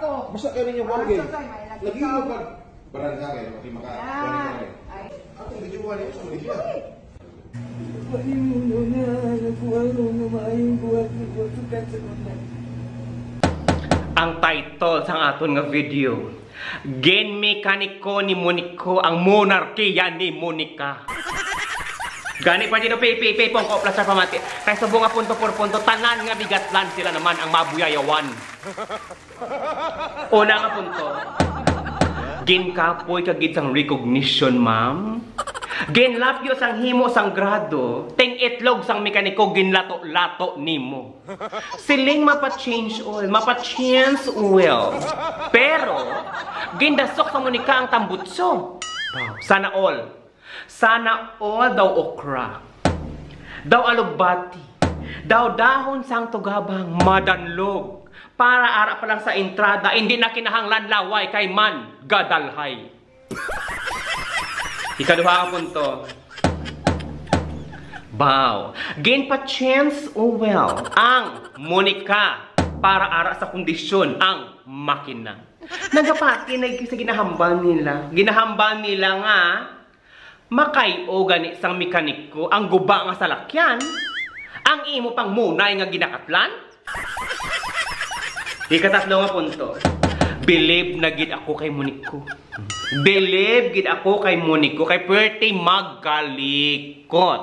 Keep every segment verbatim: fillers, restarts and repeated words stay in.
Basta kayo ninyo, kuwan, okay. Lagi mo pa. Barangay, okay, maka-, kuwan ko na eh. Ay. Ako, video wala yun, sa video. Wali mo na, nagkuha mo nga maayong buhat, nagkuha ka sa una. Ang title sang aton nga video, Ginmekaniko ni Monico ang monarkiya ni Monica. Gani pa dito, pay, pay, pay, pongko, plus sa pamati. Kay subong nga punto por punto, tanan nga bigatlan sila naman ang mabuyayawan. Una nga punto, ginkapoy ka gid sang recognition, ma'am. Ginlapyo sang himo sang grado, ting itlog sang mekaniko ginlato-lato nimo. Siling mapa-change oil, mapa-change oil. Pero, gindasok sa Monica ang tambutso. Sana all. Sana all daw okra. Daw alugbati. Daw dahon sang tugabang madanlog. Para ara pa lang sa entrada, hindi na kinahanglan laway kay man gadalhay. Ikaduha nga punto. Baw, ginpa-change oil ang Monica para ara sa kondisyon ang makina. Nagapati na sa ginahambal nila. Ginahambal nila nga makay-o gani sang mekaniko ang guba nga salakyan, ang imo pang munay nga ginakatlan. Ikatatlo nga punto, believe na gid ako kay Monico. Believe gid ako kay Monico, kay pwerte magkalikot.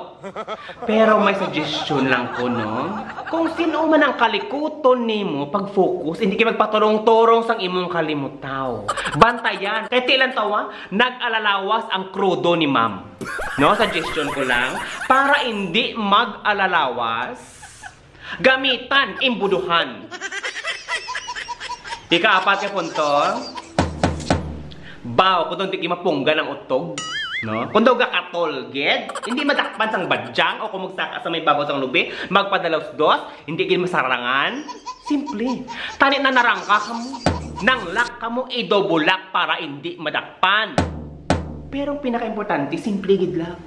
Pero may suggestion lang ko, no? Kung sino man ang kalikuton nimo, pag-focus, hindi kay magpaturong-turong sang imong kalimutaw. Bantayan, kay tilan tawa, nag-alalawas ang krudo ni ma'am. No, suggestion ko lang, para hindi mag-alalawas, gamitan, imbuduhan. Ikaapat ka punto, baw, kung di mapunggan ang utog, no? Kung daw gakatol, gid, hindi madakpan sang badyang o kung magsaka sa may babaw sang lubi, magpadalos dos, hindi gid masarangan. Simple. Tani na narangka ka mo. Nanglak ka mo, idobulak para hindi madakpan. Pero ang pinakaimportante, simple gid lang.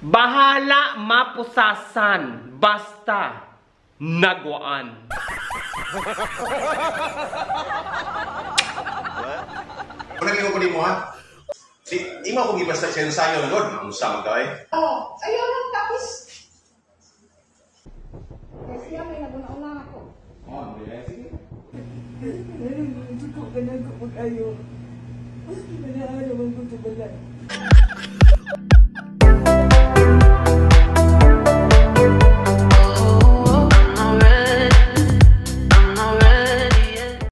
Bahala mapusasan, basta nagwaan. Wala gyud ko nimo, ha? Si, imo akong ibasta sa ensayo, Lord. Ang sama ka, eh. Oh, ayaw lang tapos. Kay siya may naguna-una ako. Oh, ano ba yan? Sige. Ano, ano, ano, ano, ano, ano, ano, ano, ano, ano, ano, ano, ano, ano,